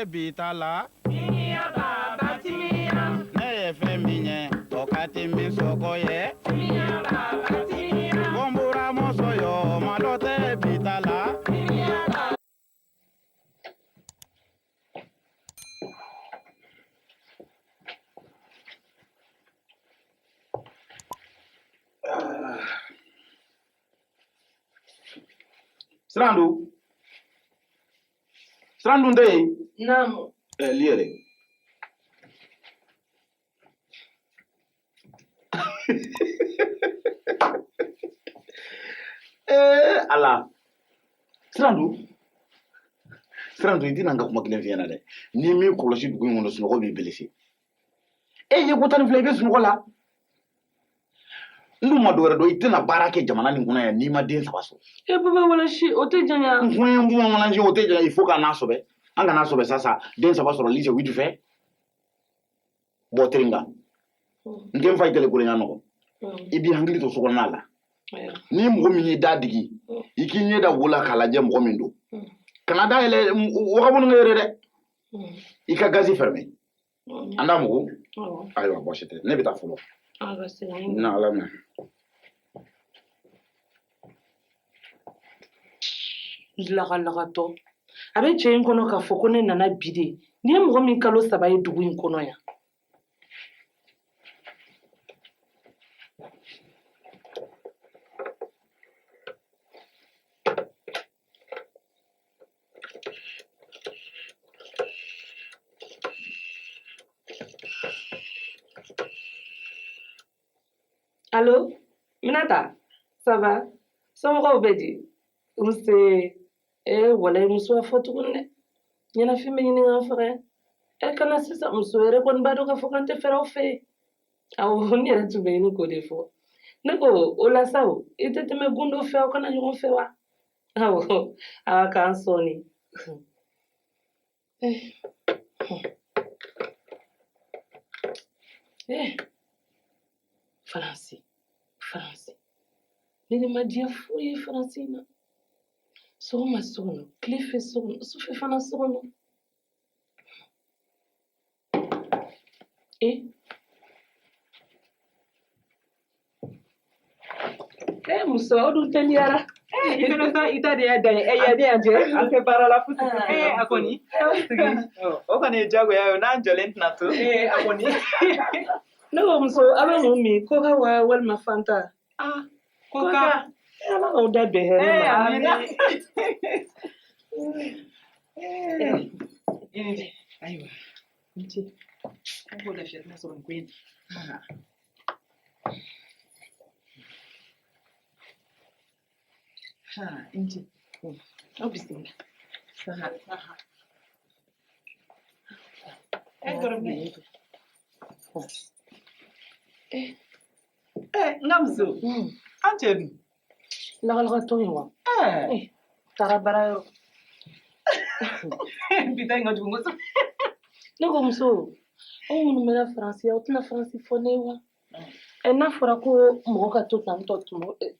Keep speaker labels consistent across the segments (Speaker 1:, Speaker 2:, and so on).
Speaker 1: tɛ bi ta la. Ne ye fɛn min ye, o ka timi sogo ye. Ko n buramuso yo, malo tɛ bi ta la.
Speaker 2: Sirandu, Sirandu tɛ yen.
Speaker 3: Naamu.
Speaker 2: Ɛ li yɛrɛ. Ee Ala. Sirandu. Sirandu, i tɛna n ka kuma kelen f'i ɲɛna dɛ. N'i m'i kɔlɔsi dugu in kɔnɔ, sunɔgɔ b'i belese. E ye ko 12 i bɛ sunɔgɔ la. N dun ma dɔwɛrɛ dɔn, i tɛna baara kɛ jamana nin kɔnɔ yan n'i ma den saba sɔrɔ.
Speaker 3: E Baba Walasi, o tɛ janya.
Speaker 2: N ko n Baba Walasi, o tɛ janya, il faut k'a n'a sɔbɛ. An kana sɔbɛ sa den saba sɔrɔli c'est vite fait. Bɔ teringa. N den fa i tɛlɛ kolo ɲa nɔgɔ. I b'i hakili to sokɔnɔna la. Ni mɔgɔ min y'i da digi, i k'i ɲɛ da wo la k'a lajɛ mɔgɔ min don. Kana da yɛlɛ wagabunu yɛrɛ dɛ. I ka gazi fermer. An da mugu. Ayiwa, baasi tɛ, ne bɛ taa fɔlɔ. Na Ala minɛ.
Speaker 3: Lagalagatɔ a bɛ cɛ in kɔnɔ k'a fɔ ko ne nana bi de. N'i ye mɔgɔ min kalo saba ye dugu in kɔnɔ yan. Allo, Minata, ça va? Somɔgɔw bɛ di? Nse, ee walayi muso a fɔ tuguni dɛ. Ɲɛnafin bɛ ɲini k'an faga yan. E kana sisan, muso yɛrɛ kɔni b'a dɔn k'a fɔ k'an tɛ fɛrɛw fɛ yen. Awɔ, ne yɛrɛ tun bɛ ɲini k'o de fɔ. Ne ko o la sa o, i tɛ tɛmɛ gundo fɛ, aw kana ɲɔgɔn fɛ wa? Awɔ, awa k'an sɔɔni. Eh. Eh. Faransi, Faransi. Ne de ma diɲɛ foyi ye Faransi na. Sɔgɔma so kɔnɔ, tile fɛ so kɔnɔ, sufɛ fana so kɔnɔ. Eh. Eh, muso, aw dun teliyara.
Speaker 4: I fana sa, i ta de y'a dan ye. Ɛ yan yan cɛ, an tɛ baara la fosi.
Speaker 3: Ah.
Speaker 4: A kɔni. O kɔni ye diyagoya ye, n'an jɔlen tɛna to. A kɔni.
Speaker 3: Ne ko muso, aw bɛ mun min? Koka wa walima Fanta?
Speaker 4: Ah, koka.
Speaker 3: Ala k'aw da bɛn hɛrɛ ma.
Speaker 4: Amina. Ayiwa, n ce. An k'o lafiya tɛna sɔrɔ nin ko in na. Ha, n ce.
Speaker 3: Aw bisimila.
Speaker 4: Saha. Eh, gɔrɔbinɛ.
Speaker 3: Eh,
Speaker 4: Eh, n ka muso. An cɛ dun?
Speaker 3: Lagalagatɔ in wa?
Speaker 4: Eh.
Speaker 3: Eh, taara baara yɔrɔ.
Speaker 4: Bi ta in ka jugu kosɛbɛ.
Speaker 3: Ne ko muso, aw minnu bɛ Faransi, aw tɛna Faransi fɔ ne ye wa? Ɛ n'a fɔra ko mɔgɔ ka to tan tɔ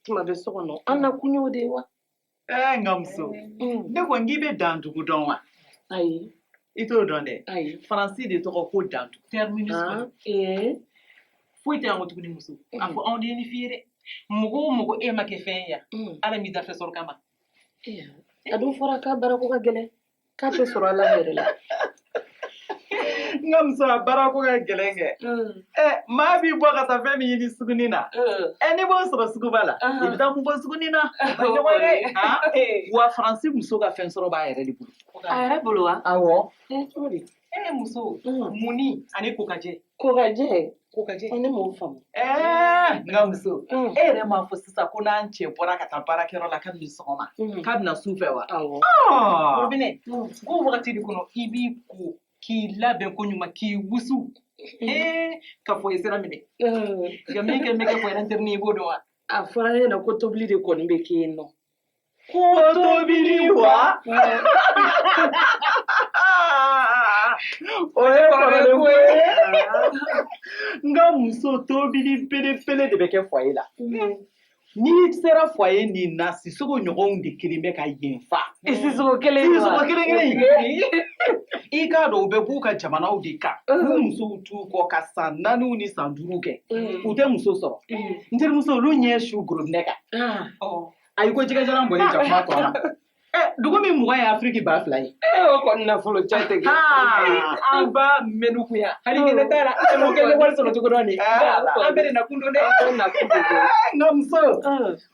Speaker 3: tuma bɛ so kɔnɔ, an na kun y'o de ye wa?
Speaker 4: Eh, n ka muso. Ne ko n k'i bɛ dandugu dɔn wa?
Speaker 3: Ayi.
Speaker 4: I t'o dɔn dɛ.
Speaker 3: Ayi.
Speaker 4: Faransi de tɔgɔ ko dandugu. Terminus
Speaker 3: Ah,
Speaker 4: kɔni.
Speaker 3: ee.
Speaker 4: Foyi tɛ yan ko tuguni muso. A fɔ anw de ye nin f'i ye dɛ. Mɔgɔ o mɔgɔ e ma kɛ fɛn ye yan. Ala m'i da fɛn sɔrɔ kama.
Speaker 3: A dun fɔra k'a baarako ka gɛlɛn. K'a tɛ sɔrɔ Ala yɛrɛ la.
Speaker 4: N ka muso, a baarako ka gɛlɛn kɛ. Ɛ maa b'i bɔ ka taa fɛn min ɲini suguni na. Ɛ n'i b'o sɔrɔ suguba la, i bɛ taa mun bɔ suguni na? O ma ɲɔgɔn ye dɛ. Han? Wa Faransi muso ka fɛn sɔrɔ b'a yɛrɛ de bolo.
Speaker 3: A yɛrɛ bolo wa?
Speaker 4: Awɔ.
Speaker 3: Eh, cogo di?
Speaker 4: E muso, munni ani kokajɛ.
Speaker 3: Kokajɛ?
Speaker 4: Kokajɛ.
Speaker 3: Ne m'o faamu.
Speaker 4: Ɛɛ n ka muso, e yɛrɛ m'a fɔ sisan ko n'an cɛ bɔra ka taa baarakɛyɔrɔ la kabini sɔgɔma, k'a bɛna su fɛ wa?
Speaker 3: Awɔ.
Speaker 4: Robinɛ, k'o wagati de kɔnɔ i b'i ko k'i labɛn ko ɲuman k'i wusu. Ee ka fɔ i sira minɛ. Nka min kɛ bɛ kɛ fɔ yɛrɛ i b'o dɔn wa?
Speaker 3: A fɔra ne ɲɛna ko tobili de kɔni bɛ kɛ yen nɔ.
Speaker 4: Ko tobili wa? O ye kɔrɔlen ko ye. N ka muso, tobili belebele de bɛ kɛ foyer la. N'i sera foyer nin na, Sisoko ɲɔgɔnw de kelen bɛ ka yen fa.
Speaker 3: Sisoko kelen
Speaker 4: Sisoko kelen kelen. I k'a dɔn u bɛ b'u ka jamanaw de kan. K'u musow t'u kɔ ka san 4 ni san 5 kɛ. U tɛ muso sɔrɔ. N terimuso, olu ɲɛ su gorobinɛ kan. Ayi ko jɛgɛjalan bɔlen jakuma tɔ la. Dugu min 20 ye Afiriki 2000 ye.
Speaker 3: O kɔni nafolo ca tɛ kɛ.
Speaker 5: An ba mɛnu kun yan. Hali kɛnɛ t'a la. E m'o kɛ wari sɔrɔ cogo dɔn de. An bɛɛ de nakun don dɛ.
Speaker 3: An nakun don dɛ.
Speaker 4: N ka muso.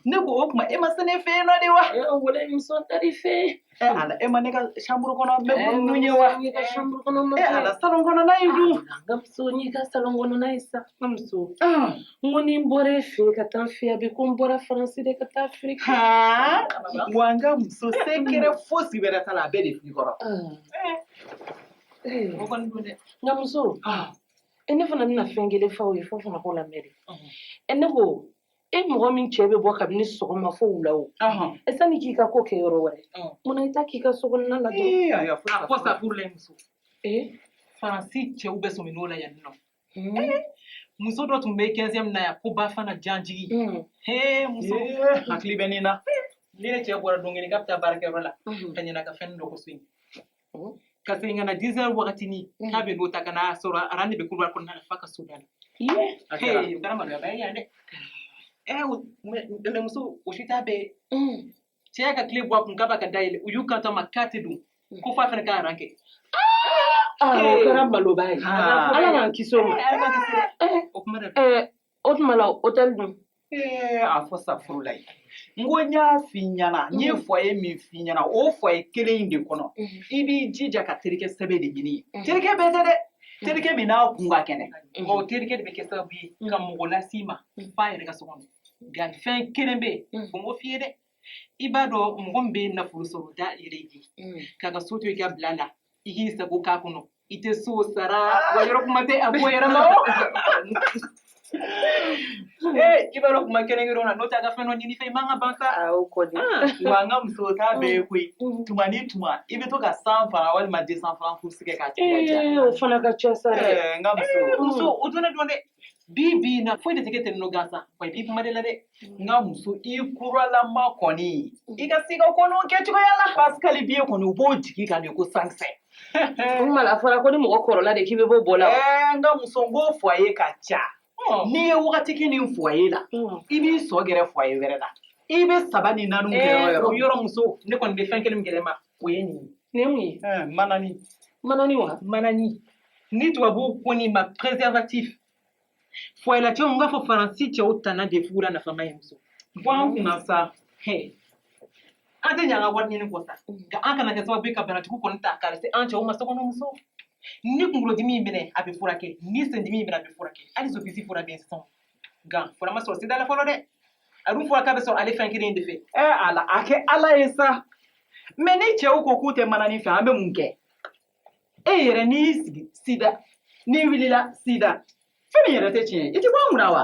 Speaker 4: Ne ko o tuma e ma se ne fɛ yen nɔ de wa?
Speaker 3: Wala muso n taar'i fɛ yen.
Speaker 4: Ala, e ma ne ka chambre kɔnɔ n bɛ mun ye wa?
Speaker 3: N y'i ka chambre kɔnɔ ma.
Speaker 4: Ala, salon kɔnɔna in dun.
Speaker 3: N ka muso, n y'i ka salon kɔnɔna ye sa. N ka muso. N ko ni n bɔra e fɛ yen ka taa n fɛ yen, a bɛ ko n bɔra Faransi de ka taa Afiriki.
Speaker 4: Wa n ka muso, secret fosi wɛrɛ t'a la, a bɛɛ de fil'i kɔrɔ.
Speaker 3: O kɔni don dɛ. N ka muso, ne fana bɛna fɛn kelen f'aw ye, fo fana k'o lamɛn de. Ne ko, e mɔgɔ min cɛ bɛ bɔ kabini sɔgɔma fo wula o, sani k'i ka ko kɛ yɔrɔ wɛrɛ, munna i t'a k'i ka so kɔnɔna la dɔrɔn?
Speaker 5: A ko sa furu la muso. Faransi cɛw bɛ sɔmi n'o la yan nɔ. Muso dɔ tun bɛ 15e na yan ko Bafana Janjigi. Muso.
Speaker 4: Hakili bɛ nin na.
Speaker 5: Ne ne cɛ bɔra don kelen k'a bɛ taa baarakɛyɔrɔ la ka ɲinɛ a ka fɛn dɔ kɔ so in. Ka segin ka na 10 heures wagatinin k'a bɛ n'o ta ka n'a sɔrɔ aran de bɛ couloir kɔnɔna la f'a ka so da la. O kɛra maloyaba ye yan dɛ. Mais muso, o si t'a bɛɛ ye. Cɛ y'a ka tile bɔ a kun k'a b'a ka da yɛlɛ, u y'u kanto a ma k'a tɛ don ko f'a fana ka aran kɛ.
Speaker 3: O kɛra maloba ye. Ala k'an kisi o ma.
Speaker 5: O kuma de.
Speaker 3: O tuma la hôtel dun?
Speaker 4: A fɔ sa furu la ye. N ko n y'a f'i ɲɛna, n ye foyer min f'i ɲɛna, o foyer kelen in de kɔnɔ, i b'i jija ka terikɛ sɛbɛ de ɲini. Terikɛ bɛɛ tɛ dɛ. Terikɛ min n'a kun ka kɛnɛ.
Speaker 5: Wa o terikɛ de bɛ kɛ sababu ye ka mɔgɔ las'i ma f'a yɛrɛ ka so kɔnɔ. Nka fɛn kelen bɛ yen, o m'o f'i ye dɛ. I b'a dɔn mɔgɔ min bɛ nafolo sɔrɔ da yɛrɛ ye, k'a ka so to i ka bila la, i k'i sago k'a kɔnɔ, i tɛ so sara, wa yɔrɔ kuma tɛ a ko yɛrɛ ma o. I b'a dɔn kuma kɛrɛnkɛrɛnw na, n'o tɛ a ka fɛn dɔ ɲini fɛ, i man ka ban sa.
Speaker 3: O kɔni.
Speaker 4: Wa n ka muso t'a bɛɛ ye koyi. Tuma ni tuma, i bɛ to ka 100 francs walima 200 francs furusi kɛ k'a tigi ladiya.
Speaker 3: O fana ka ca sa dɛ.
Speaker 4: N ka muso.
Speaker 5: Muso, o donna dɔn dɛ. Bi bi in na foyi de tɛ kɛ ten nɔ gansan, wa i b'i kuma de la dɛ.
Speaker 4: N ka muso, i kuralama kɔni, i ka se ka ko ninnu kɛcogoya la. Pascal Biye kɔni, u b'o jigi kan de ko sankisɛ.
Speaker 3: O tuma la, a fɔra ko ni mɔgɔ kɔrɔla de k'i bɛ bɔ bɔ la.
Speaker 4: N ka muso, n ko foyer ka ca. N'i ye wagati kɛ nin foyer la, i b'i sɔ gɛrɛ foyer wɛrɛ la. I bɛ 3 ni 4 kɛ yɔrɔ yɔrɔ.
Speaker 5: O yɔrɔ muso, ne kɔni bɛ fɛn kelen min gɛrɛ ma, o ye nin ye.
Speaker 3: Nin ye mun ye?
Speaker 4: Manani.
Speaker 3: Manani wa?
Speaker 5: Manani. Ni tubabuw ko nin ma préservatif. Foyer la cɛw, n b'a fɔ Faransi cɛw tana de fugula nafama ye muso.
Speaker 4: Bɔ an kunna sa.
Speaker 5: An tɛ ɲɛ an ka wari ɲini kɔ sa. Nka an kana kɛ sababu ye ka banajugu kɔni ta k'a lase an cɛw ma so kɔnɔ muso. Ni kunkolodimi y'i minɛ, a bɛ furakɛ. Ni sendimi y'i minɛ, a bɛ furakɛ. Hali zopisi fura bɛ yen sisan. Nka fura ma sɔrɔ sida la fɔlɔ dɛ. A dun fɔra k'a bɛ sɔrɔ ale fɛn kelen in de fɛ.
Speaker 4: Ala, a kɛ Ala ye sa. Mais ni cɛw ko k'u tɛ manani fɛ, an bɛ mun kɛ? E yɛrɛ n'i y'i sigi sida, n'i wulila sida, fɛn min yɛrɛ tɛ tiɲɛ ye, i tɛ bɔ an kunna wa?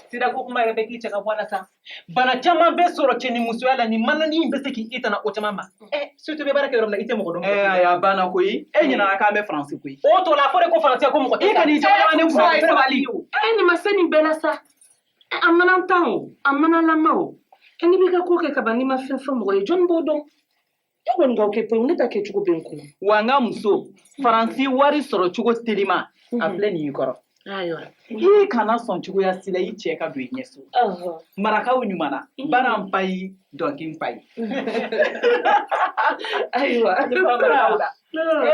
Speaker 5: Sida ko kuma yɛrɛ bɛ k'i cɛ ka bɔ a la sa. Bana caman bɛ sɔrɔ cɛ ni musoya la, ni manani in bɛ se k'i tana o caman ma. Surtout i bɛ baara kɛ yɔrɔ min na, i tɛ mɔgɔ dɔn.
Speaker 4: Ayi, a banna koyi. E ɲinɛna k'an bɛ Faransi koyi.
Speaker 5: O to la, a fɔ de ko Faransi ko mɔgɔ tɛ.
Speaker 4: I kan'i jɔ ne kunna, sabali.
Speaker 3: Nin ma se nin bɛɛ la sa. A mana tan o, a mana lama o. N'i b'i ka ko kɛ kaban, n'i ma fɛn fɔ mɔgɔ ye, jɔnni b'o dɔn? E kɔni k'aw kɛ pewu, ne ta kɛcogo bɛ n kun.
Speaker 4: Wa n ka muso, Faransi wari sɔrɔ cogo telima, a filɛ nin y'i kɔrɔ.
Speaker 3: Ayiwa.
Speaker 4: I kana sɔn cogoya si la i cɛ ka don i ɲɛ so. Marakaw ɲuman na, baara n payi, dɔnki n payi.
Speaker 3: Ayiwa.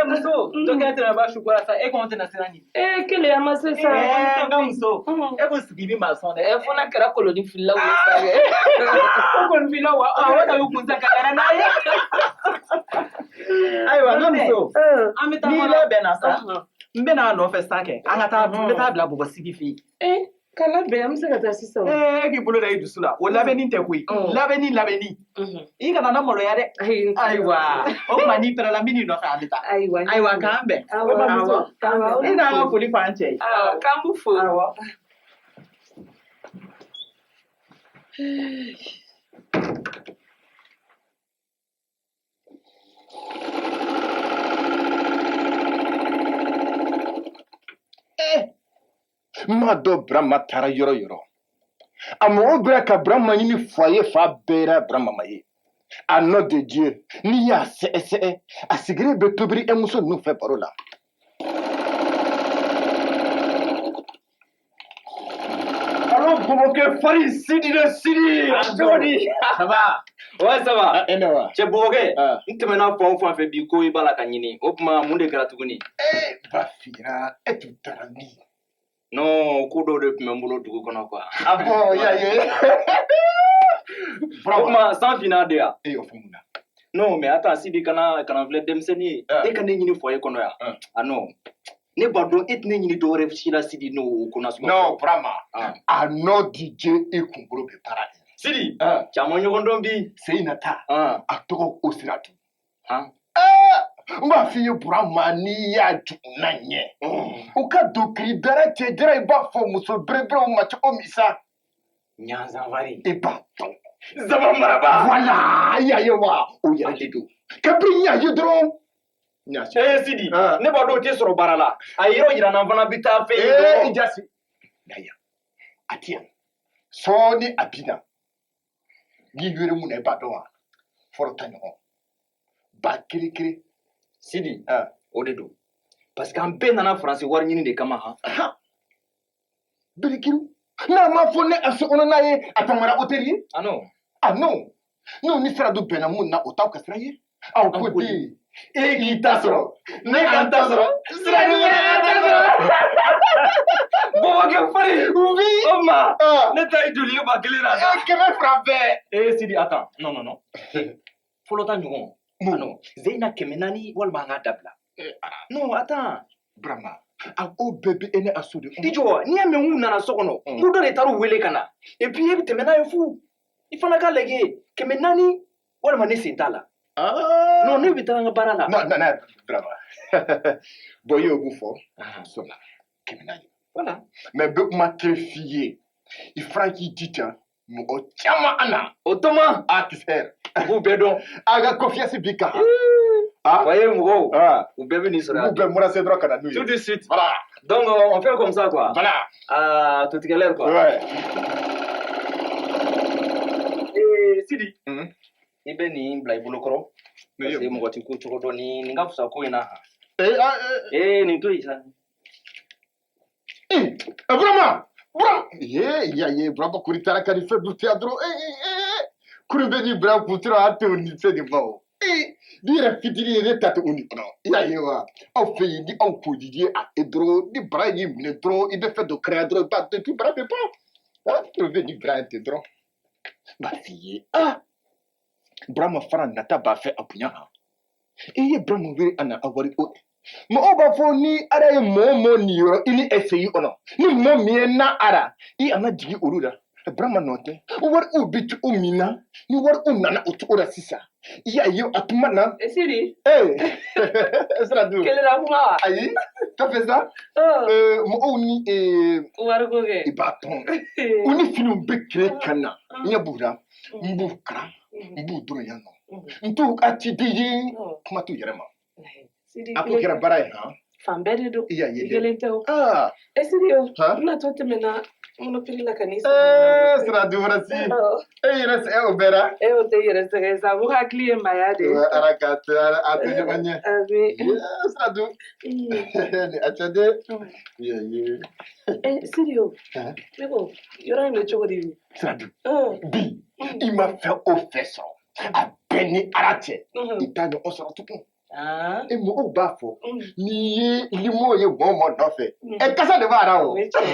Speaker 5: Muso, dɔ kɛra tɛnɛ ba su kɔrɔ sa, e kɔni tɛna siran nin.
Speaker 3: Keleya ma se sa.
Speaker 4: N ka muso, e ko sigi bi maa sɔn dɛ.
Speaker 3: Fo n'a kɛra koloni fililaw ye sa dɛ.
Speaker 5: Ko koloni fililaw wa? Awɔ, ta y'u kun sa ka yɛlɛ n'a ye.
Speaker 4: Ayiwa, n ka muso,
Speaker 5: An bɛ taa
Speaker 4: n'i
Speaker 5: fɔlɔ.
Speaker 4: labɛnna sa, n bɛna a nɔfɛ sa kɛ, an ka taa, n bɛ taa bila bɔgɔsigi fɛ yen.
Speaker 3: Ka labɛn, an bɛ se ka taa sisan.
Speaker 4: E k'i bolo da i dusu la, o labɛnni tɛ koyi. Labɛnni, labɛnni. I kana na maloya dɛ. Ayiwa, o tuma n'i pɛrɛla, n bɛ n'i nɔfɛ, an bɛ taa.
Speaker 3: Ayiwa.
Speaker 4: Ayiwa, k'an bɛn.
Speaker 3: Awɔ, k'an bɛn.
Speaker 4: I n'an ka foli fɔ an cɛ ye.
Speaker 3: Awɔ, k'an b'u fo.
Speaker 4: Awɔ.
Speaker 6: N m'a dɔn Burama taara yɔrɔ yɔrɔ. A mɔgɔw bɛra ka Burama ɲini foyer fan bɛɛ la, Burama ma ye. Au nom de Dieu, n'i y'a sɛgɛsɛgɛ, a sigilen bɛ tobili e muso ninnu fɛ baro la.
Speaker 7: Allô, Bobokɛ Fari, Sidi de Sidi.
Speaker 8: Ah,
Speaker 7: Cogo di?
Speaker 8: Ça va?
Speaker 7: Ouais, ça va.
Speaker 6: E ne wa?
Speaker 7: Cɛ Bobokɛ,
Speaker 6: Ah.
Speaker 7: n tɛmɛna fan o fan fɛ bi ko i b'a la ka ɲini. O tuma mun de kɛra tuguni?
Speaker 6: E Bafira, e tun taara min?
Speaker 7: Non, ko dɔw de tun bɛ n bolo dugu kɔnɔ quoi.
Speaker 6: Ah bon, y'a ye.
Speaker 7: O tuma san finna de yan.
Speaker 6: E y'o fɔ mun na?
Speaker 7: Non, mais attends, Sidi kana filɛ denmisɛnnin ye.
Speaker 6: Ah.
Speaker 7: E ka ne ɲini foyer kɔnɔ yan.
Speaker 6: Ah.
Speaker 7: Ah non. Ne b'a dɔn e tɛ ne ɲini dɔwɛrɛ si la Sidi n'o ko nasugu.
Speaker 6: Non, Burama.
Speaker 7: Ah.
Speaker 6: Au nom de Dieu, e kunkolo bɛ baara kɛ.
Speaker 7: Sidi,
Speaker 6: Ah.
Speaker 7: caman ɲɔgɔn dɔn bi.
Speaker 6: Sen na ta.
Speaker 7: Ah.
Speaker 6: A tɔgɔ ko Siratu.
Speaker 7: Han.
Speaker 6: N b'a f'i ye Burama, n'i y'a jugunna ɲɛ. U ka don kiridara cɛ jara, i b'a fɔ muso bereberew ma cogo min sa.
Speaker 7: Ɲanzanfari.
Speaker 6: I b'a dɔn.
Speaker 7: Zaba maraba.
Speaker 6: Voilà, i y'a ye wa, o yɛrɛ de don. Kabini n y'a ye dɔrɔn. N y'a
Speaker 7: Eh Sidi,
Speaker 6: Ah.
Speaker 7: ne b'a dɔn o tɛ sɔrɔ baara la. A ye yɔrɔ yira n na, n fana bɛ taa fɛn ye
Speaker 6: Ee,
Speaker 7: dɔrɔn.
Speaker 6: i jasi. Na yan. A ti yan. Sɔɔni a bi na. N'i wele mun na, i b'a dɔn wa? Fɔlɔ ta ɲɔgɔn. Ba kere kere.
Speaker 7: Sidi,
Speaker 6: Ah.
Speaker 7: o de don. Parce que an bɛɛ nana Faransi wari ɲini de kama han.
Speaker 6: Ahan. Birikiru. N'a ma fɔ ne a so kɔnɔna ye, a tamara hôtel ye.
Speaker 7: Ah non.
Speaker 6: Ah non. N'o ni Siradu bɛnna mun na, o t'aw ka sira ye. Aw ko
Speaker 7: An ko
Speaker 6: ten. E k'i ta sɔrɔ. Ne ka n ta sɔrɔ. Siradu yɛrɛ ka ta sɔrɔ.
Speaker 7: Bobokɛ Fari.
Speaker 6: Oui.
Speaker 7: O ma.
Speaker 6: Ah.
Speaker 7: Ne ta ye joli ye 1000 na sa?
Speaker 6: E 200 bɛɛ.
Speaker 7: Eh Sidi, attends. Non, non, non. Fɔlɔ ta ɲɔgɔn.
Speaker 6: Mun?
Speaker 7: Ah non. Zeyina 400 walima an k'a dabila. Non, attends.
Speaker 6: Burama, a ko bɛɛ bɛ e ni a so de
Speaker 7: I jɔ, n'i y'a mɛn k'u nana so kɔnɔ,
Speaker 6: Mm.
Speaker 7: ko dɔ de taar'u wele ka na. Et puis e bɛ tɛmɛ n'a ye fu. I fana k'a lajɛ 400 walima ne sen t'a la.
Speaker 6: Ah.
Speaker 7: Non, ne bɛ taa n ka baara la.
Speaker 6: Non, non, non, Burama. Bon, i y'o mun fɔ?
Speaker 7: Ah,
Speaker 6: Sɔnna. 400.
Speaker 7: Voilà.
Speaker 6: Mais n bɛ kuma kelen f'i ye. I fana k'i jija mɔgɔ caman an na.
Speaker 7: O tɔma,
Speaker 6: A kisɛ.
Speaker 7: u b'u bɛɛ dɔn.
Speaker 6: A ka confiance b'i kan. Ah.
Speaker 7: Voyez mɔgɔw,
Speaker 6: Ah.
Speaker 7: u bɛɛ bɛ nin sɔrɔ
Speaker 6: U
Speaker 7: yan.
Speaker 6: b'u bɛɛ murase dɔrɔn ka na n'u ye.
Speaker 7: Tout de suite.
Speaker 6: Voilà.
Speaker 7: Donc, on fait comme ça, quoi.
Speaker 6: Voilà.
Speaker 7: À tout à l'heure, quoi.
Speaker 6: Ouais.
Speaker 7: Eh, Sidi,
Speaker 6: Mhm.
Speaker 7: i bɛ nin bila i bolo kɔrɔ.
Speaker 6: Ne
Speaker 7: Parce
Speaker 6: ye
Speaker 7: que mɔgɔ tɛ ko cogo dɔn ni nin ka fisa ko in na.
Speaker 6: Eh, ah, eh,
Speaker 7: Eh, nin to yen sa.
Speaker 6: eh, eh, Burama! Burama! Ye, ya ye, Burama kori taara ka nin fɛn dun tiya dɔrɔn. Eh, eh, eh, kuru bɛ ni Burama kun tora a tɛ o ni fɛn de ma o. Eh, ni yɛrɛ fitinin ye ne ta tɛ o nin kɔnɔ. I y'a ye wa? Aw fɛ yen ni aw ko ye a ye dɔrɔn, ni bara y'i minɛ dɔrɔn, i bɛ fɛn dɔ kɛrɛ dɔrɔn, i b'a dɔn, et puis bara bɛ ban. Ah, kuru bɛ ni Burama tɛ dɔrɔn. N b'a f'i ye, ah, Burama fana nata b'a fɛ a bonya kan. I ye Burama wele a na a wari ko. Mɔgɔw b'a fɔ ni Ala ye mɔgɔ o mɔgɔ niyɔrɔ i ni SCI kɔnɔ, ni mɔgɔ min ye na ara, i kana jigin olu la. Burama nɔ tɛ. Wari o bɛ cogo min na, ni wari o nana o cogo la sisan, i y'a ye a tuma na.
Speaker 3: E Sidi,
Speaker 6: Ee, Siradu.
Speaker 3: kelen na kuma wa?
Speaker 6: Ayi, t'as fait ça?
Speaker 3: Oh,
Speaker 6: Mɔgɔw ni
Speaker 3: wariko kɛ.
Speaker 6: i b'a dɔn. U ni finiw bɛ tile ka na. N ɲɛ b'u la, n b'u kalan, n b'u dɔrɔn yan nɔ. N t'u ka ciden ye, kuma t'u yɛrɛ ma.
Speaker 3: Sidi,
Speaker 6: A ko kɛra baara ye han.
Speaker 3: fan bɛɛ de don.
Speaker 6: I y'a ye
Speaker 3: I
Speaker 6: dɛ.
Speaker 3: kelen tɛ o.
Speaker 6: Ah.
Speaker 3: E Sidi o,
Speaker 6: Han?
Speaker 3: n natɔ tɛmɛna Monoprix la ka n'i
Speaker 6: Eh,
Speaker 3: sɔrɔ.
Speaker 6: Siradu Faransi.
Speaker 3: Ɔ,
Speaker 6: E yɛrɛ sɛgɛn o bɛɛ la.
Speaker 3: E o tɛ i yɛrɛ sɛgɛn sa, mɔgɔ hakili ye maaya de ye.
Speaker 6: Ala k'a to a to ɲɔgɔn ɲɛ.
Speaker 3: Ami.
Speaker 6: Yeah, Siradu. Ni a cɛ de. I y'a ye.
Speaker 3: Eh, Sidi o,
Speaker 6: Han?
Speaker 3: ne ko yɔrɔ in bɛ cogo di bi?
Speaker 6: Siradu,
Speaker 3: Ɔ,
Speaker 6: bi i ma fɛn o fɛn sɔrɔ, a bɛɛ ni Ala cɛ.
Speaker 3: mhm.
Speaker 6: I t'a ɲɔgɔn sɔrɔ tugun.
Speaker 3: Ah,
Speaker 6: E mɔgɔw b'a fɔ
Speaker 3: mm.
Speaker 6: n'i ye limɔ ye mɔgɔ o mɔgɔ nɔfɛ,
Speaker 3: Mm.
Speaker 6: ɛ kasa de b'a la o.
Speaker 3: O ye tiɲɛ ye.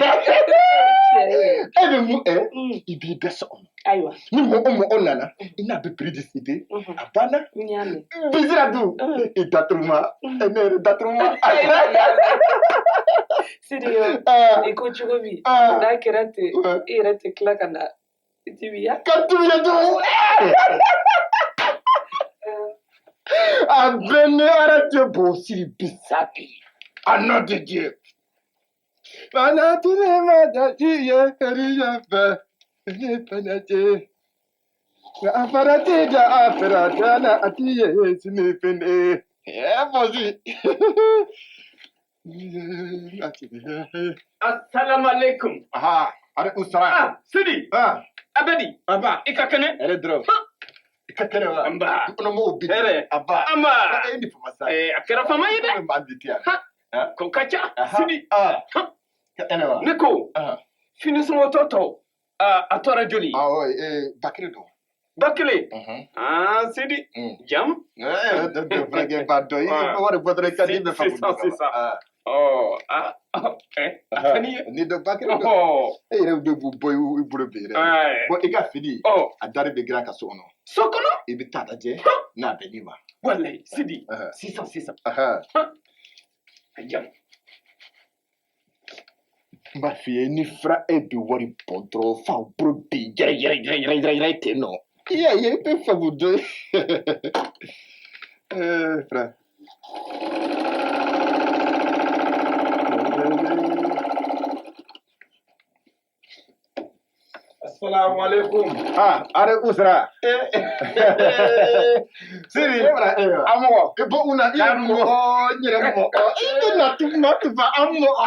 Speaker 3: Tiɲɛ ye.
Speaker 6: E bɛ mun ɛ?
Speaker 3: Mm.
Speaker 6: I b'i bɛɛ so kɔnɔ.
Speaker 3: Ayiwa.
Speaker 6: Ni mɔgɔ o mɔgɔ nana, i n'a bɛ prix discuter.
Speaker 3: Mhm.
Speaker 6: A banna.
Speaker 3: N y'a mɛn.
Speaker 6: Bi Siradu,
Speaker 3: Mm.
Speaker 6: i daturuma.
Speaker 3: Mm.
Speaker 6: E ne yɛrɛ daturuma.
Speaker 3: Sidi o,
Speaker 6: Ah,
Speaker 3: i ko cogo min,
Speaker 6: ah.
Speaker 3: n'a kɛra ten,
Speaker 6: Ouais.
Speaker 3: i yɛrɛ tɛ tila ka na i timiya.
Speaker 6: Ka tumiya tugun. A bɛɛ ni Ala cɛ bon siri bi sa bi. Au nom de Dieu. Fana tine ma jati ye kari ya fɛ. Ne fana cɛ. A fara tɛ da a fara da la a ti ye sini fɛnɛ. Ɛ bɔsi.
Speaker 8: Assalamu alaikum.
Speaker 6: Aha, alaikum salam.
Speaker 8: Ah, Sidi.
Speaker 6: Ah,
Speaker 8: Abedi.
Speaker 6: Aba.
Speaker 8: I ka kɛnɛ?
Speaker 6: Hɛrɛ dɔrɔn. I ka kɛnɛ wa?
Speaker 8: Nba.
Speaker 6: Du kɔnɔ mɔgɔw bɛ.
Speaker 8: Hɛrɛ.
Speaker 6: Aba.
Speaker 8: Anba.
Speaker 6: E ni fama sa.
Speaker 8: Eh, a kɛra fama ye dɛ.
Speaker 6: Ne maa bi tɛ yan.
Speaker 8: Ha, ko ka ca.
Speaker 6: Aha.
Speaker 8: Sidi.
Speaker 6: Ah.
Speaker 8: Ha.
Speaker 6: Ka kɛnɛ wa?
Speaker 8: Ne ko.
Speaker 6: Ah.
Speaker 8: Fini sɔngɔ tɔ tɔ. Ah, a tora joli?
Speaker 6: Awɔ, ba kelen don.
Speaker 8: 1000.
Speaker 6: Mhm.
Speaker 8: Ah, Sidi. Jam.
Speaker 6: Eh, de furakɛ b'a dɔn. I bɛ wari bɔ dɔrɔn i ka di bɛ faamu.
Speaker 8: C'est ça, c'est ça.
Speaker 6: Ah.
Speaker 8: Oh, ah, ah, eh, a ka di ye.
Speaker 6: Ni dɔ 1000 don.
Speaker 8: Oh.
Speaker 6: E yɛrɛ bɛ bɔ i bolo bɛ yɛrɛ.
Speaker 8: Ouais.
Speaker 6: Bon, i ka fini.
Speaker 8: Oh.
Speaker 6: A dari bɛ gilan ka so kɔnɔ.
Speaker 8: So kɔnɔ?
Speaker 6: I bɛ taa lajɛ n'a bɛnn'i ma.
Speaker 8: Wallahi, Sidi.
Speaker 6: Aha.
Speaker 8: Sisan, sisan.
Speaker 6: Aha.
Speaker 8: A jam.
Speaker 6: N b'a f'i ye ni fura e bɛ wari bɔ dɔrɔn f'a bolo bɛ yɛrɛ yɛrɛ yɛrɛ yɛrɛ yɛrɛ yɛrɛ ten nɔ. I y'a ye i bɛ faamu dɔn. Eh, frère.
Speaker 2: Assalamu alaikum.
Speaker 6: Ah, alaikum salam.
Speaker 2: Sidi,
Speaker 6: E bara e wa.
Speaker 2: an mɔgɔ.
Speaker 6: E bɔ una i yɛrɛ mɔgɔ n yɛrɛ mɔgɔ i bɛ na tuma tuma an mɔgɔ.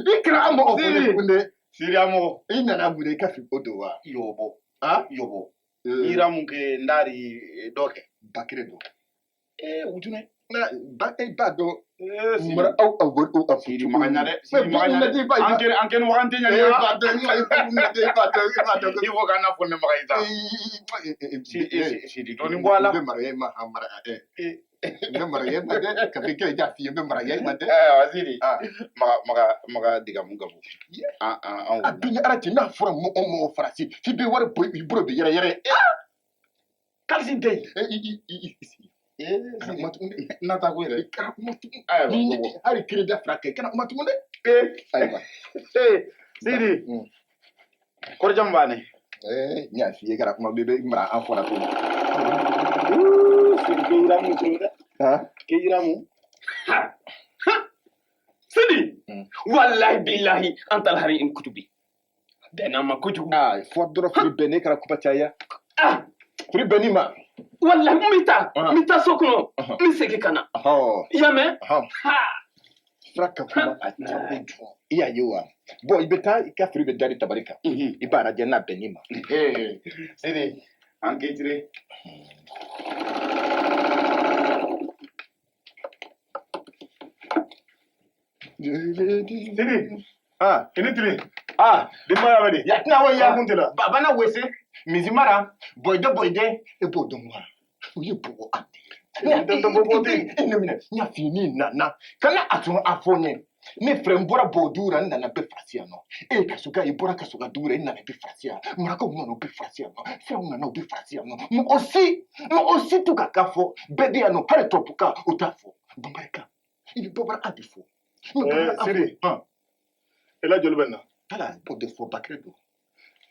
Speaker 6: I kɛra an mɔgɔ
Speaker 2: Sidi.
Speaker 6: fɔlɔ tuguni dɛ.
Speaker 2: Sidi an mɔgɔ.
Speaker 6: I nana mun de i ka fini o don wa?
Speaker 2: Yobo.
Speaker 6: Ah?
Speaker 2: Yobo. Yira mun kɛ n dari dɔ kɛ.
Speaker 6: 1000 don.
Speaker 2: Eh, wujunɛ.
Speaker 6: Na ba e b'a dɔn.
Speaker 2: Eh, Sidi.
Speaker 6: Mara aw aw aw aw.
Speaker 2: Sidi maga ɲa dɛ.
Speaker 6: Mais
Speaker 2: Sidi maga ɲa
Speaker 6: bɔ
Speaker 2: dɛ.
Speaker 6: una i b'a
Speaker 2: An kɛ an kɛ ni wagante ɲa
Speaker 6: E
Speaker 2: ni
Speaker 6: b'a dɔn i b'a dɔn i b'a dɔn.
Speaker 2: Il faut k'an na fɔ ne maga ye sa. Sidi dɔɔni bɔ a la.
Speaker 6: N bɛ mara e ma mara ɛ. N bɛ mara e ma dɛ kabi kelen y'a f'i ye n bɛ mara e ma dɛ.
Speaker 2: Ayiwa Sidi.
Speaker 6: Ah.
Speaker 2: Maga maga maga diga mun gabu. An an an
Speaker 6: A dun ala cɛ n'a fɔra mɔgɔ mɔgɔ farasi f'i bɛ wari bɔ i bolo bɛ yɛrɛ yɛrɛ.
Speaker 2: Kalisi tɛ yen.
Speaker 6: I i i i sigi.
Speaker 2: Eh,
Speaker 6: Kana kuma tugun dɛ.
Speaker 2: N'a ta ko yɛrɛ.
Speaker 6: I kana kuma tugun.
Speaker 2: Ayiwa.
Speaker 6: Ni ne hali kelen da fila kɛ i kana kuma tugun dɛ.
Speaker 2: Eh,
Speaker 6: Ayiwa.
Speaker 2: eh, Sidi. Kɔrɔjan b'a ne.
Speaker 6: N y'a f'i ye kana kuma bɛ mara an fɔra ko.
Speaker 2: Sidi ke yira mun turu dɛ.
Speaker 6: Han?
Speaker 2: Ke yira mun.
Speaker 8: Ha. Ha. Sidi. Wallahi billahi anta alhari in kutubi. Bɛnna ma kojugu.
Speaker 6: Aa fɔ dɔrɔn fili bɛn ne kana kuma caya.
Speaker 8: Ah.
Speaker 6: Fili bɛn ma.
Speaker 8: Wallahi n bɛ taa.
Speaker 6: Ah.
Speaker 8: N bɛ taa so kɔnɔ.
Speaker 6: Ɔhɔn.
Speaker 8: N bɛ segin ka na.
Speaker 6: Ɔhɔn.
Speaker 8: I y'a mɛn?
Speaker 6: Ɔhɔn.
Speaker 8: Ha.
Speaker 6: Fura ka kuma a ca kojugu. I y'a ye wa? Bɔn i bɛ taa i ka fili bɛ dari tabali kan. I b'a lajɛ n'a bɛnn'i ma.
Speaker 2: Eh, Sidi, an ke tire.
Speaker 6: Sidi. Ah.
Speaker 9: I ni tile.
Speaker 6: Ah.
Speaker 9: Denbaya bɛ di?
Speaker 6: Yatina wo ya.
Speaker 9: Kun tɛ la.
Speaker 6: Baba na wese. Mizimara. Boyde boyde. E b'o dɔn wa? O ye bɔgɔ a
Speaker 9: N tɛ bɔ ten.
Speaker 6: E ne minɛ n y'a f'i ye n'i nana kana a sɔn a fɔ n ye ne frère n bɔra bɔdugu la n nana bɛ farasi yan nɔ e ye kasoka i bɔra kasoka dugu la i nana bɛ farasi yan marakaw nana u bɛ farasi yan nɔ fɛnw nana u bɛ farasi yan nɔ mɔgɔ si mɔgɔ si t'u ka kan fɔ bɛɛ bɛ yan nɔ hali tubabukan o t'a fɔ bambarakan i bɛ bamanan de fɔ.
Speaker 9: Eh, Sidi. I la joli bɛ nin na?
Speaker 6: Ala o de fɔ 1000 don.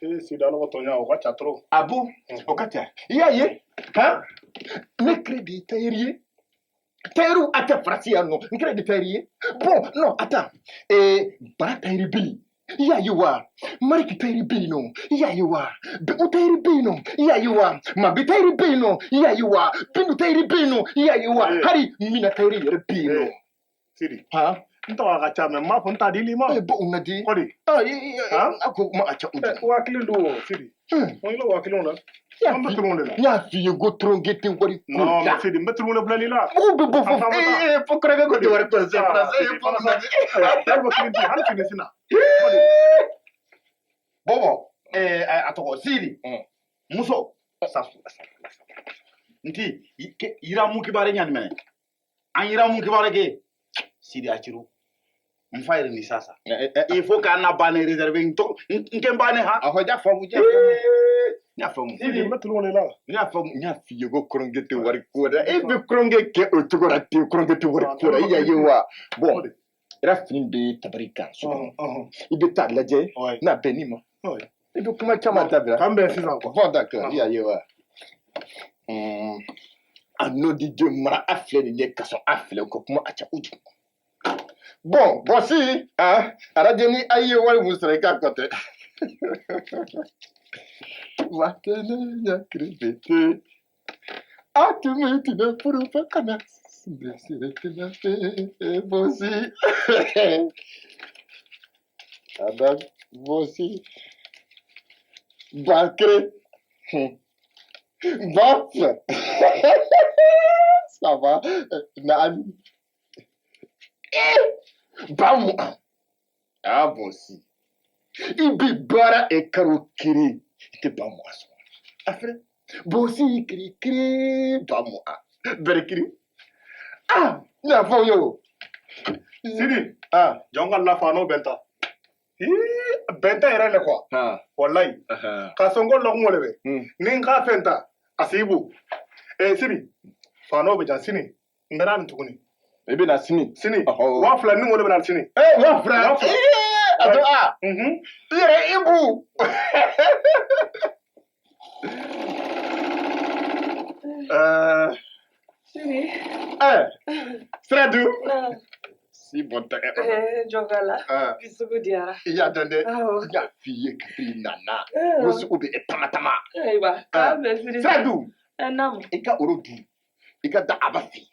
Speaker 9: Eh, Sidi, ala ka tɔɲɔ o ka ca trop.
Speaker 6: Ah bon? O ka ca. I y'a ye? Han? Ne kɛra de ye tailleur ye. Tailleur a tɛ farasi yan nɔ. N kɛra de tailleur ye. Bon, non, attends. Eh, Bara tailleur bɛ yen. I y'a ye wa? Mariki tailleur bɛ yen nɔ. I y'a ye wa? Bɛnko tailleur bɛ yen nɔ. I y'a ye wa? Mabi tailleur bɛ yen nɔ. I y'a ye wa? Bintu tailleur bɛ yen nɔ. I y'a ye wa?
Speaker 9: Eh.
Speaker 6: Hali Mina tailleur yɛrɛ bɛ yen nɔ.
Speaker 9: Eh, Sidi.
Speaker 6: Han?
Speaker 9: N tɔgɔ a ka ca mɛ n m'a fɔ n t'a di ma.
Speaker 6: Eh, bon, on a dit.
Speaker 9: Kɔdi.
Speaker 6: Ah, i,
Speaker 9: Han?
Speaker 6: a ko kuma a ca o
Speaker 9: Eh, 5000 don o, Sidi. N i la 5000 la. An bɛ tulon de la.
Speaker 6: N y'a f'i ye ko tulonkɛ tɛ wari ko
Speaker 9: Non,
Speaker 6: la.
Speaker 9: mais Sidi, n bɛ tulon de bilali la.
Speaker 6: Mɔgɔw bɛ bɔ fɔ
Speaker 9: An bɛ taa.
Speaker 6: ee fo kɔrɔkɛ ko tɛ wari ko c'est
Speaker 9: Ah,
Speaker 6: français
Speaker 9: Sidi,
Speaker 6: fo
Speaker 9: fana sa.
Speaker 6: français.
Speaker 9: Ayiwa, bɔ kelen di, hali fini sina.
Speaker 2: Bɔbɔ, eh, a tɔgɔ Sidi. Muso. Sa nti yira mun kibaru ɲani mɛnɛ. An yira mun kibaru kɛ. Sidi a ciro. N fa yɛrɛ ni sasa. Il faut k'an na banne réserver n tɔgɔ n kɛ n banne ha.
Speaker 6: A fɔ ja faamu ja faamu. N y'a faamu.
Speaker 9: Sidi, n bɛ tulon de la.
Speaker 6: N y'a faamu n y'a f'i ye ko kɔrɔnkɛ tɛ wari ko la. E bɛ kɔrɔnkɛ kɛ o cogo la ten kɔrɔnkɛ tɛ wari ko la i y'a ye wa? Bon, i ka fini bɛ tabali kan so kɔnɔ. I bɛ taa lajɛ n'a bɛnn'i ma. I bɛ kuma caman dabila.
Speaker 9: K'an bɛn sisan quoi.
Speaker 6: Bon d'accord, i y'a ye wa? A nom de Dieu mara a filɛ nin ye ka sɔn a filɛ ko kuma a ca kojugu. Bon, voici, hein, arajo ni a ye wari mun sɔrɔ i k'a kɔtɛ. Wakele ya kiribete. A tun bɛ tinɛ furu fo ka na Bosi. Adam Bosi. Bakre. Ba fila. Saba. Naani. 20,000. Ah, Bosi. I bi baara e karo kelen i tɛ 20,000 sɔrɔ. A filɛ. Bosi kiri kiri 20,000. Bɛrɛ kiri. Ah, n y'a fɔ aw ye o.
Speaker 9: Sidi.
Speaker 6: Ah.
Speaker 9: Jɔn ka lafa n'o bɛn ta. Bɛn tɛ yɛrɛ le quoi. Wallahi. Ka sɔn ko lɔgɔ le bɛ. Ni n k'a fɛn ta a sibu. Eh Sidi. Faano bɛ jan sini. N bɛ na nin tuguni.
Speaker 6: I bɛ na sini.
Speaker 9: Sini. 2000 ni o de bɛ na sini.
Speaker 6: Eh 2000.
Speaker 9: 2000.
Speaker 6: A to a. I yɛrɛ i bu.
Speaker 3: Sidi.
Speaker 6: Eh. Siradu. Si bon tɛ.
Speaker 3: Jɔnkala. Bi sugu diyara.
Speaker 6: I y'a dɔn dɛ.
Speaker 3: Awɔ.
Speaker 6: N y'a f'i ye kabini i nana. N ko sugu bɛ e tama tama.
Speaker 3: Ayiwa. K'an bɛn Sidi.
Speaker 6: Siradu.
Speaker 3: Naamu.
Speaker 6: I ka oro dun. I ka da a ba fin.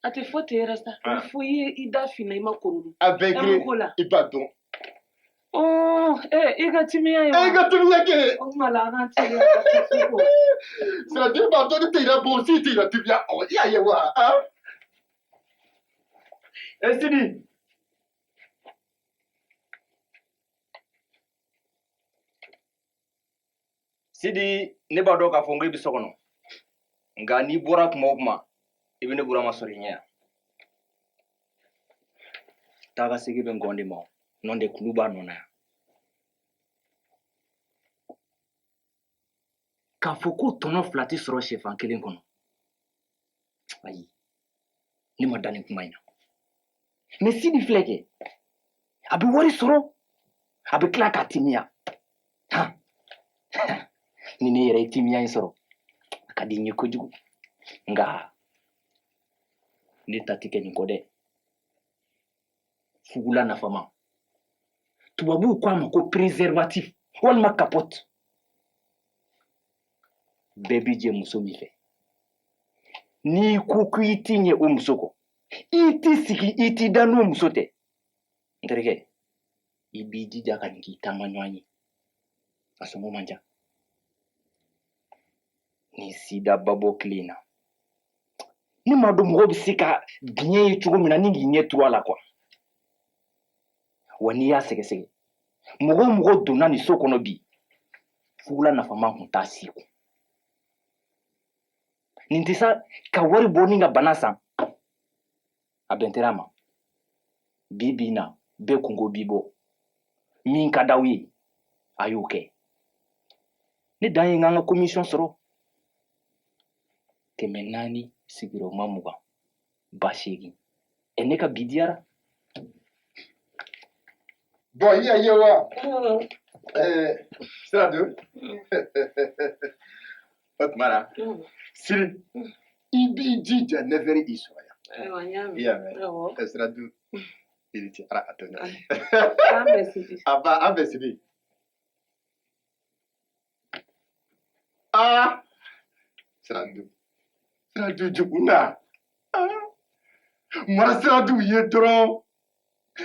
Speaker 3: A tɛ fɔ ten yɛrɛ sa. A bɛ fɔ i ye i da finna i ma koro.
Speaker 6: A bɛɛ
Speaker 3: E ko la.
Speaker 6: I b'a dɔn.
Speaker 3: I ka timiya ye wa?
Speaker 6: E ka timiya kɛ.
Speaker 3: O tuma la an k'an teliya ka taa sugu.
Speaker 6: Siradu i b'a dɔn ne tɛ yɛrɛ bɔ si tɛ yɛrɛ timiya. Ɔ i y'a ye wa?
Speaker 7: Eh Sidi. Sidi, ne b'a dɔn k'a fɔ n ko i bɛ so kɔnɔ. Nka n'i bɔra kuma o kuma, i bɛ ne Burama sɔrɔ i ɲɛ yan. Taa ka segin bɛ ngɔn de ma, n'o tɛ kulu b'a nɔ na yan. K'a fɔ ko tɔnɔ fila tɛ sɔrɔ sɛfan kelen kɔnɔ. Ayi, ne ma da nin kuma in na. Mais Sidi filɛ kɛ, a bɛ wari sɔrɔ, a bɛ tila k'a timiya. Han, ni ne yɛrɛ ye timiya in sɔrɔ, a ka di n ye kojugu. Nka ne ta tɛ kɛ nin kɔ dɛ. Fugula nafama. Tubabuw ko a ma ko préservatif walima capote. Bɛɛ bi jɛ muso min fɛ. N'i ko k'i ti ɲɛ o muso kɔ, i ti sigi i ti da n'o muso tɛ. N terikɛ, i b'i jija ka nin k'i taama ɲɔgɔn ye. A sɔngɔ man ca. Nin sida babɔ tile in na, ne m'a dɔn mɔgɔ bɛ se ka diɲɛ ye cogo min na ni k'i ɲɛ turu a la kuwa. Wa n'i y'a sɛgɛsɛgɛ, mɔgɔ o mɔgɔ donna nin so kɔnɔ bi, fugula nafama kun t'a si kun. Nin tɛ sa ka wari bɔ ni ka bana san. A bɛn tɛra a ma. Bi bi in na, bɛɛ kunko b'i bɔ. Min ka d'aw ye, a y'o kɛ. Ne dan ye n ka commission sɔrɔ. 400 sigiyɔrɔma 20, 80,000. Ɛ ne ka bi diyara.
Speaker 6: Bon, i y'a ye wa? Siradu. O tuma na, Sidi, i b'i jija 9 heures i sɔrɔ yan.
Speaker 3: Ayiwa, n y'a mɛn.
Speaker 6: I y'a mɛn.
Speaker 3: Awɔ.
Speaker 6: Siradu, i ni ce Ala ka to ɲɔgɔn ye.
Speaker 3: K'an bɛn Sidi.
Speaker 6: A ba, an bɛn Sidi. Ah, Siradu. Siradu jugu na. Ah, mara Siradu ye dɔrɔn,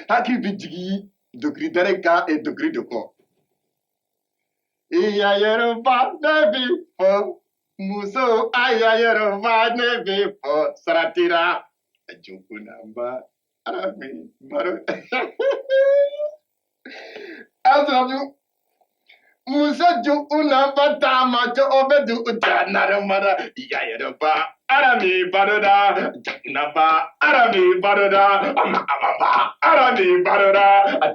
Speaker 6: hakili bɛ jigin dɔnkili dara ka dɔnkili de kɔ. Iya Yoruba ne bi fɔ, muso aya Yoruba ne bi fɔ, saratira. Jugunaba, arami, baro. Asiradu, muso jugunaba taama jɔ o bɛ dugu ja naromara. Iya Yoruba, arami baroda, jugunaba, arami baroda, ama amaba, arami baroda,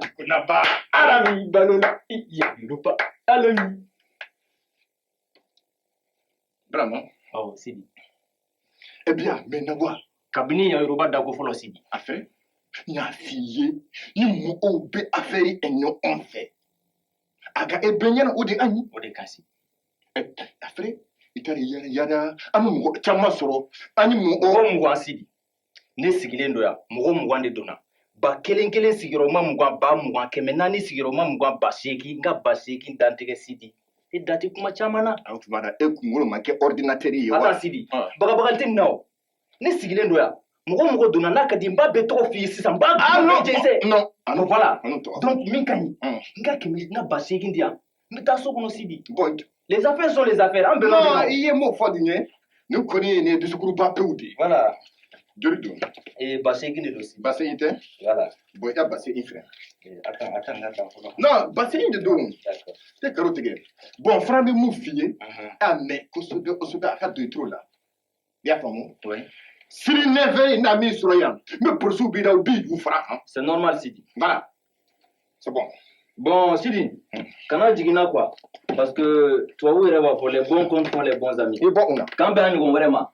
Speaker 6: jugunaba, arami baroda.
Speaker 7: Iya Yoruba, arami.
Speaker 6: Vraiment?
Speaker 7: Awɔ Sidi.
Speaker 6: Eh bien, maintenant wa.
Speaker 7: Kabini yan Yoruba dako fɔlɔ Sidi.
Speaker 6: A fɛ, n y'a f'i ye, ni mɔgɔw bɛ affaire ɛ ɲɔgɔn fɛ, a ka e bɛɛ ɲɛna o de ka ɲi.
Speaker 7: O de ka ɲi.
Speaker 6: A filɛ, i taara yala yala, an bɛ mɔgɔ caman sɔrɔ, an ye mɔgɔ.
Speaker 7: Mɔgɔ 20 Sidi. Ne sigilen don yan, mɔgɔ 20 de donna. 1000 kelen sigiyɔrɔma 20, 20,000, 400 sigiyɔrɔma 20, 80,000, n ka 80,000 dantigɛ Sidi. E da tɛ kuma caman na.
Speaker 6: O tuma na e kunkolo ma kɛ ordinateur ye wa?
Speaker 7: Attends Sidi, bagabagali tɛ nin na o. Ne sigilen don yan, mɔgɔ o mɔgɔ donna n'a ka di, n b'a bɛɛ tɔgɔ f'i ye sisan, n b'a
Speaker 6: Ah non,
Speaker 7: bɛɛ jɛnsɛn.
Speaker 6: non, ah non.
Speaker 7: Voilà.
Speaker 6: Ah non, tɔgɔ.
Speaker 7: Donc min ka ɲi, n ka kɛmɛ, n ka 8000 di yan, n bɛ taa so kɔnɔ Sidi.
Speaker 6: Bon,
Speaker 7: les affaires sont les affaires, an bɛnna o de
Speaker 6: non,
Speaker 7: kan.
Speaker 6: i ye m'o fɔ nin ye. Nin kɔni ye nin ye dusukuruba pewu de ye.
Speaker 7: Voilà.
Speaker 6: Joli don?
Speaker 7: Ee, 8000 de don Sidi.
Speaker 6: 8000 tɛ?
Speaker 7: Voilà.
Speaker 6: Bon, i ka 8000 filɛ.
Speaker 7: Attends, attends, n ka taa fɔlɔ.
Speaker 6: Non, 8000 de don.
Speaker 7: D'accord.
Speaker 6: Tɛ karo tigɛ. Bon, fana bɛ mun f'i ye? A mɛn kosɛbɛ kosɛbɛ, a ka don i toro la. I y'a faamu?
Speaker 7: Oui.
Speaker 6: Sini 9h n'a min sɔrɔ yan, n bɛ polisiw b'i la, u b'i ju fara kan.
Speaker 7: C'est normal, Sidi.
Speaker 6: Voilà. C'est bon.
Speaker 7: Bon, Sidi, kana jigin na quoi. Parce que tubabu yɛrɛ b'a fɔ, les bons comptes font les bons amis.
Speaker 6: I bɔ o la.
Speaker 7: K'an bɛn a ɲɔgɔn wɛrɛ ma.